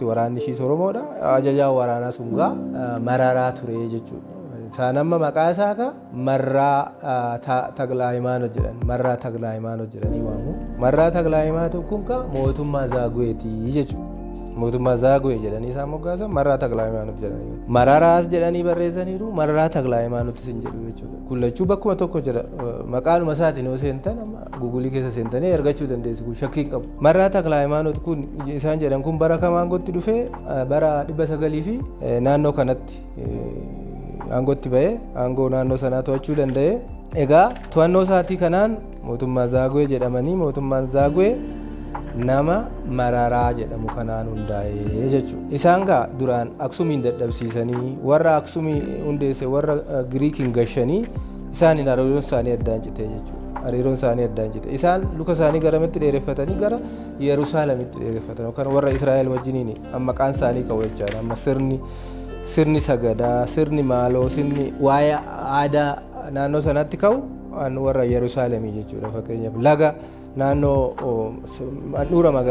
Waraanni ishiis Oromoodha. Ajajaan waraanaa sun gaa Mararaa ture jechuudha. Isaan amma maqaa isaa ka Marraa Taglaa Hayimaanot jedhan. Marraa Taglaa Hayimaanot jedhanii waamu. Marraa Taglaa Hayimaanot kun ka mootummaa Zaaguweetii jechuudha. Mootummaa Zaaguwee jedhanii isaan moggaasan, Marraa Taglaa Hayimaanot jedhanii. Mararaas jedhanii barreessaniiru, Marraa Taglaa Hayimaanotis hin jedhu jechuudha. Kun lachuu bakkuma tokko jira. Maqaanuma isaatiin yoo seentan, amma Google keessa seentanii argachuu dandeessu, kun shakkii hin qabu. Marraa Taglaa Hayimaanot kun isaan jedhan kun bara kam aangootti dhufee? Bara 900 fi naannoo kanatti aangootti ba'ee aangoo naannoo sanaa to'achuu danda'e. Egaa to'annoo isaatii kanaan mootummaa Zaaguwee jedhamanii, mootummaan Zaaguwee nama Mararaa jedhamu kanaan hundaa'ee jechuudha. Isaan gaa duraan Aksumiin dadhabsiisanii, warra Aksumii hundeesse warra Giriikiin gashanii, isaaniin hariiroon isaanii addaan citee jechuudha. Hariiroon isaanii addaan cite. Isaan luka isaanii garamitti dheereffatanii? Gara Yerusaalemitti dheereffatan, yookaan warra Israa'el wajjiniin amma maqaan isaanii qabu jechaadha. Amma sirni sagadaa, sirni maaloo, sirni waa'ee aadaa naannoo sanatti ka'u warra Yerusaalemii jechuudha. Fakkeenyaaf laga naannoo handhuura magaalaa.